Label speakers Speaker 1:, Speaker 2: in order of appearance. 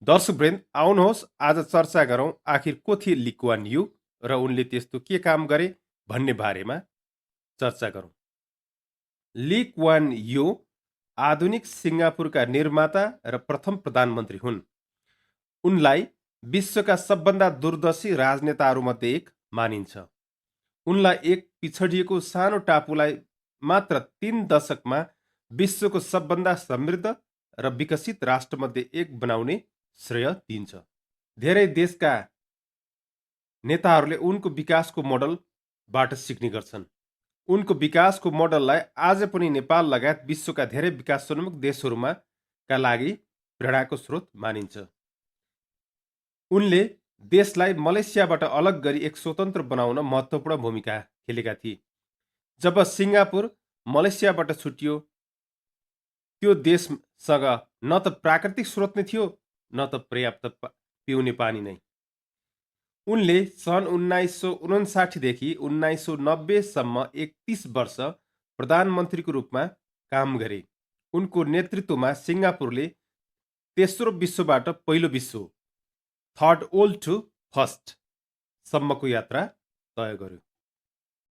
Speaker 1: दर्शकवृन्द, आउनुहोस् आज चर्चा गरौँ आखिर को थिए ली कुआन यू र उनले त्यस्तो के काम गरे भन्ने बारेमा चर्चा गरौँ। ली कुआन यू आधुनिक सिङ्गापुरका निर्माता र प्रथम प्रधानमन्त्री हुन्। उनलाई विश्वका सबभन्दा दूरदर्शी राजनेताहरूमध्ये एक मानिन्छ। उनलाई एक पिछडिएको सानो टापुलाई मात्र 3 दशकमा विश्वको सबभन्दा समृद्ध र विकसित राष्ट्रमध्ये एक बनाउने श्रेय दिन्छ। धेरै देशका नेताहरूले उनको विकासको मोडलबाट सिक्ने गर्छन्। उनको विकासको मोडललाई आज पनि नेपाल लगायत विश्वका धेरै विकासोन्मुख देशहरूमा का लागि प्रेरणाको स्रोत मानिन्छ। उनले देशलाई मलेसियाबाट अलग गरी एक स्वतन्त्र बनाउन महत्त्वपूर्ण भूमिका खेलेका थिए। जब सिङ्गापुर मलेसियाबाट छुट्टियो, त्यो देशसँग न त प्राकृतिक स्रोत नै थियो न त पर्याप्त पिउने पानी नै। उनले सन् 1959 देखि 1990 सम्म 31 वर्ष प्रधानमन्त्रीको रूपमा काम गरे। उनको नेतृत्वमा सिङ्गापुरले तेस्रो विश्वबाट पहिलो विश्व, थर्ड वर्ल्ड टु फर्स्ट सम्मको यात्रा तय गर्यो।